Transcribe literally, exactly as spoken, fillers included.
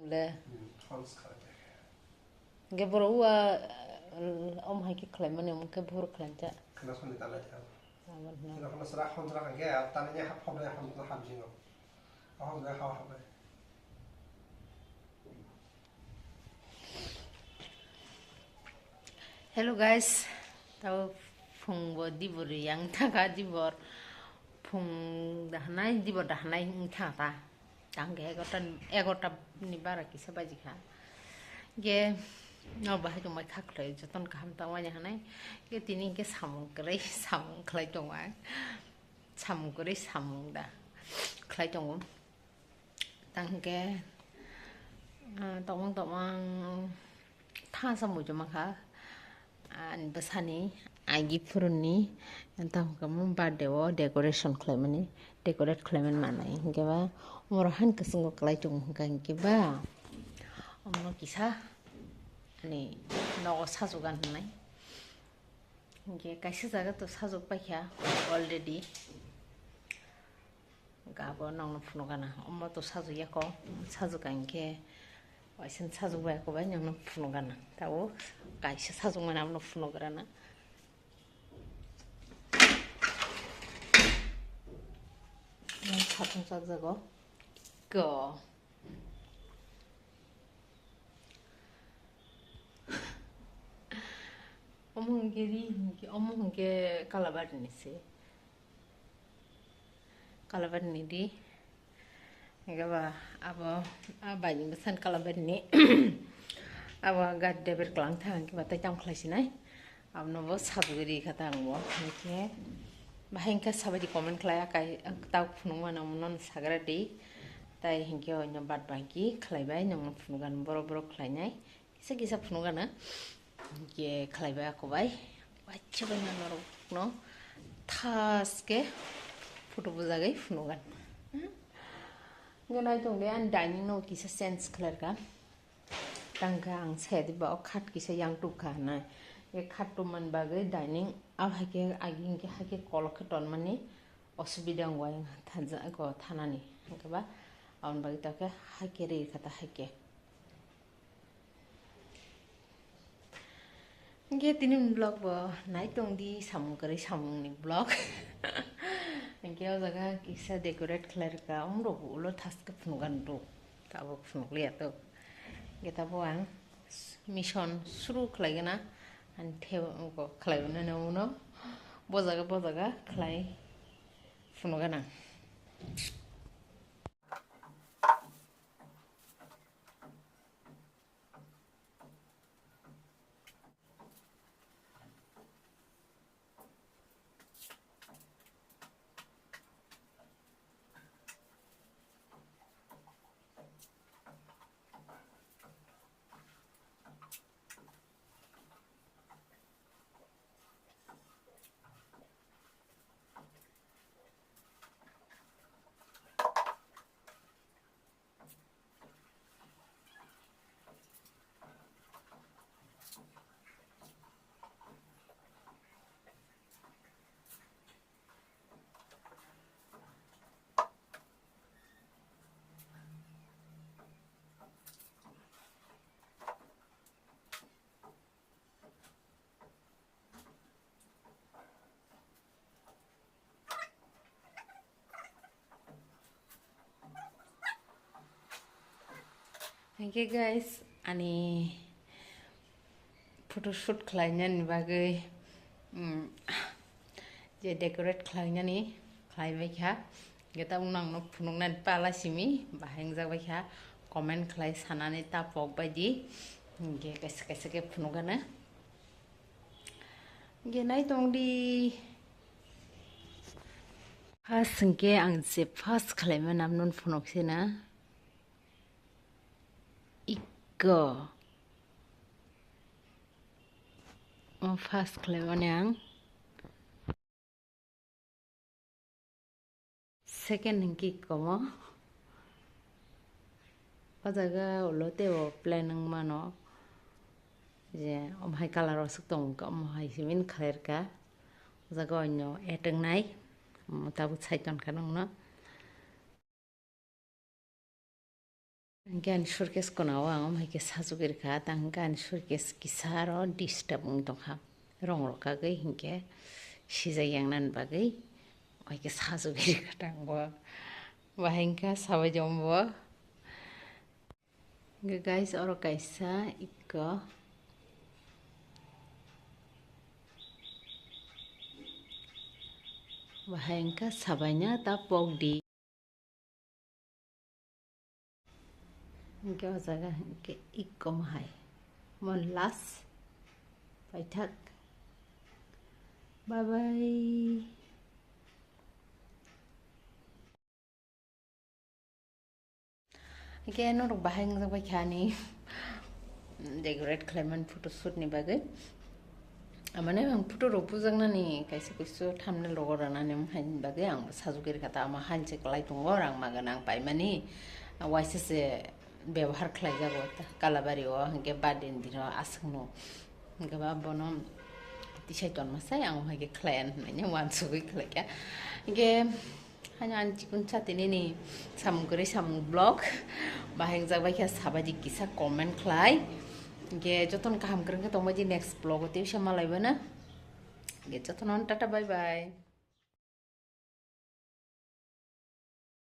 Le. Hmm, false khalai khe. Hingke borok ua, um, om hai khe khlai mani, omo khe buphuru khlai cha. Khna soni ta lai kha. Abo hwnwi. Khna khna sra khon sra hingke, tani ni hap hap hap hap hap jingo. Hap hap hap hap. Hello guys, tabo phung bo dibor yang thaka dibor phung dahnai dibor dahnai wng thaka ta. Tang khe egarota, egarota ni bara kisa baji kha. Ge no bahai tongbai kha khlai joton kaham tangmani hanai. Ge tini hingke samung kwrwi samung khlai tongo ang. Samung kwrwi samung da khlai tongo. Tang hingke, ah, tongmang tongmang thansa muchung mankha. Ani bwsani agi phuruni, tamo khe birthday o decoration khlaimani, decorate khlaimani manai. Hinkhe ba omorok han kwchwngo kwlai tongo hinkha hinkhe ba omo kisa ani nogo sajwk gan hwnwi. Hinkhe kaisa jaga to sajwk paikha already. Gabo nokno phunukgana, omo to sajwk ya kho, sajwk ka hinkhe waisa sajwk bai kho bai nokno phunukgana, tabuk kaisa sajwk mani abono phunukrana. Satung sajwk jago kho. Omo hinkhe ri hinkhe, omo hinkhe kalabari ni se. Kalabari ni di. Hinkhe ba abo, a bai ni bwsani kalabari ni. Abo gari driver kwlang thang hinkhe ba tai tamo khlai sinai. Abono bo sajwk ri kha ta ang bo. Hinkhe bahai hinkhe sabai di comment khlai akai, ang tabuk phunuk mano omo no sagra di. Tai hinkhe oino bad baki khlai bai nokno phunuk ano borok borok khlai nai. Kisa kisa phunuk gana. Hinkhe khlaibai ako bai. Waisa bai na norok no thas khe photo bujagwi phunuk gana. Hinkhe nai tong de ani dining no kisa change khlai kha. Tang khe ang saya di ba o khat kisa yang tuk kha hinai. E khat tuk man bagwi dining a hai khe agi hinkhe hai khe kolok khe ton mani osubida wng wai thansa ko thanani. Hinkhe ba aboni bagwi ta khe hai khe ri kha ta hai khe. Hinkhe tini ni vlog bo nai tong di, samung kwrwi samung ni vlog. Hinkhe o jaga kisa decorate khlai rwkha, omorok bo ulo thaske phunukgani rw, tabuk phunukliya to. Hinkhe tabuk ang mission suru khlai gana, ani thebo khlai mano, bojaga bojaga khlai phunukgana. Hinkhe guys, ani photoshoot khlainani bagwi, um, je decorate khlainani khlaibaikha. Hinkhe tabuk nangno phunuknani pala simi bahai wngjak baikha. Comment khlai sanani ta pok baidi. Hinkhe kaisa kaisa khe phunukgana. Hinkhe nai tongdi. First hinkhe ang je first khlaima namno phunuk sina. Ikko. O first khlaimani ang. Second hinkhe komo. O jaga ulo teibo plain wng mano. Je omo hai colour o swk tongo khe omo hai simi khlai rwkha. O jaga o onyo add wngnai. Omo tabuk sai tonkha nokno. Hingke ani suitcase konao ang omo hai khe sajagwi rwkha, tang hingke ani suitcase kisa aro disturb wng tongkha, rong rok kagwi hingke sijak yangnani bagwi hai khe sajagwi rwkha tang bo. Bahai hingke sabai jom bo. Hingke guys, oro kaisa ikko. Bahai hingke sabaina ta pokdi. Hingke o jaga hingke ikko mahai. Mon last paithak. Bye bye. Hingke norok bahai wngjak bai kha ani decorate khlaimani photoshoot ni bagwi. Amane ang photo rok bujaknani kaisa kuisu thumbnail rogo rwnani wngkha, haini bagwi ang sajagwi rwkha ta, ama hainse kwlai tongo, rang maga nang paimani, waisa se bebohar khlaijago ta, Kalabari o hingke birthday ni dino aswkno, hingke ba bono tisai tonma sai ang hai khe khlai, ano hinwi uansugwi khlaikha, hingke. Haino ani chikon chati nini samung kwrwi samung vlog. Bahai wngjak bai khe sabaidi kisa comment khlai. Hingke jotono kaham kwrwng khe tongbaidi next vlog o tei se malaibana. Hingke jotono tata bye bye.